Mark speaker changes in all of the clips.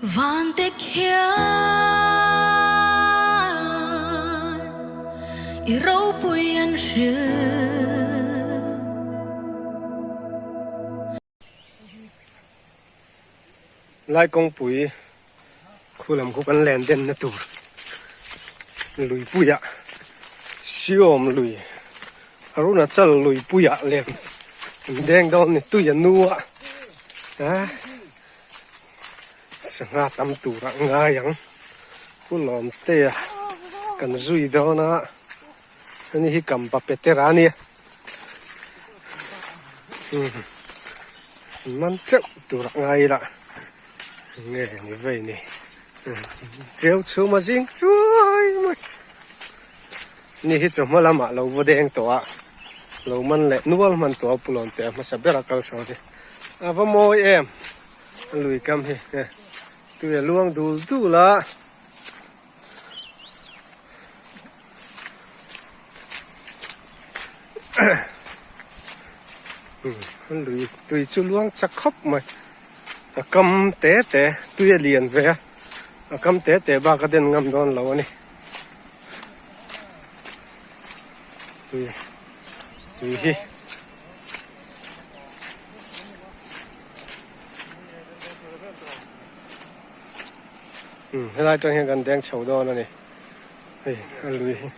Speaker 1: Vante khian i ropui an hrilh.
Speaker 2: Lai kawngpui khu lam khu kan len den na tur luipuiah Siawm lui Arunachal luipuiah len an deng dawn a ni tui a nu a ah sangha tam turah ngai ang Pu Lawmtea kan zui dawn a ani hi Kamba Petera a nia. Man teuh tur a ngai ila nge ni vei ni ṭiau chhum a zing chuai mai ni hi chawhma lamah lo va deng tawh a lo man leh nual hman tawh a pulawn teh a hmasa ber a kal sawn hi a va mawi em a lui kam hi tui a luang dul dul a. Lui tui chu luang chak khawp mai a kam te te tui a lian ve a a kam te te bak a den ngam dawn lo a ni tui tui hi. Helai atang hian kan deng chho dawn a ni. Hei a lui hi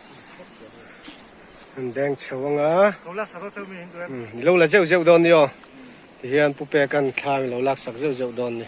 Speaker 2: an deng chho anga lo la zeuh zeuh dawn ni aw tihian pu pek an thla lo lak sak zeuh zeuh dawn ni.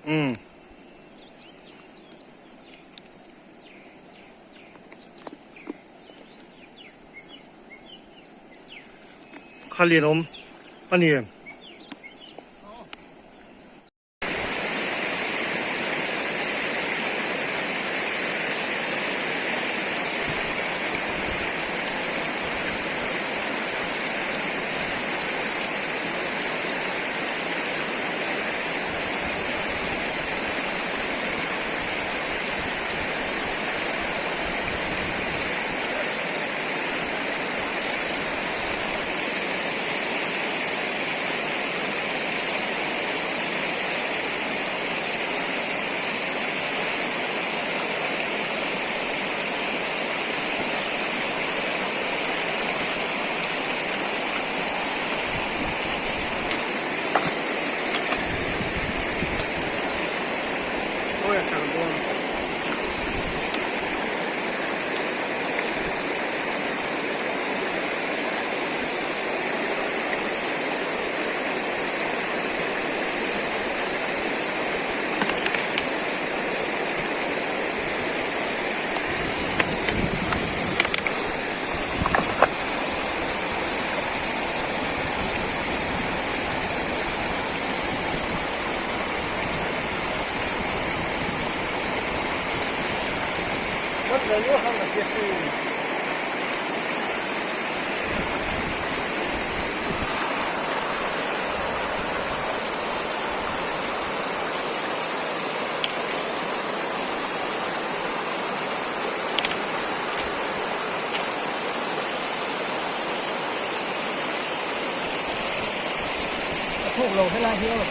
Speaker 3: Umm. Kha lian awm a ni em?
Speaker 2: A thuk lo helai hi aw.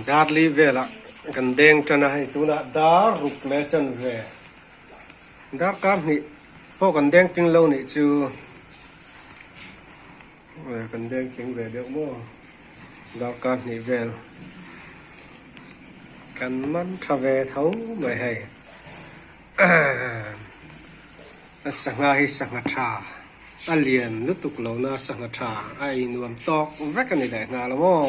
Speaker 2: Darli velah kan deng tan a hei tunah dar ruk leh chan ve darkar hnih pawh kan deng tling lo nih chu kan deng tling ve deuh maw darkar hnih vel kan man tha ve tho mai hei a sangha hi sangha tha a lian lutuk lo na sangha tha a ei nuam tawk vek a ni leh nghal a maw.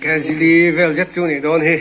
Speaker 2: Kazili vel zet chu nih dawn hi.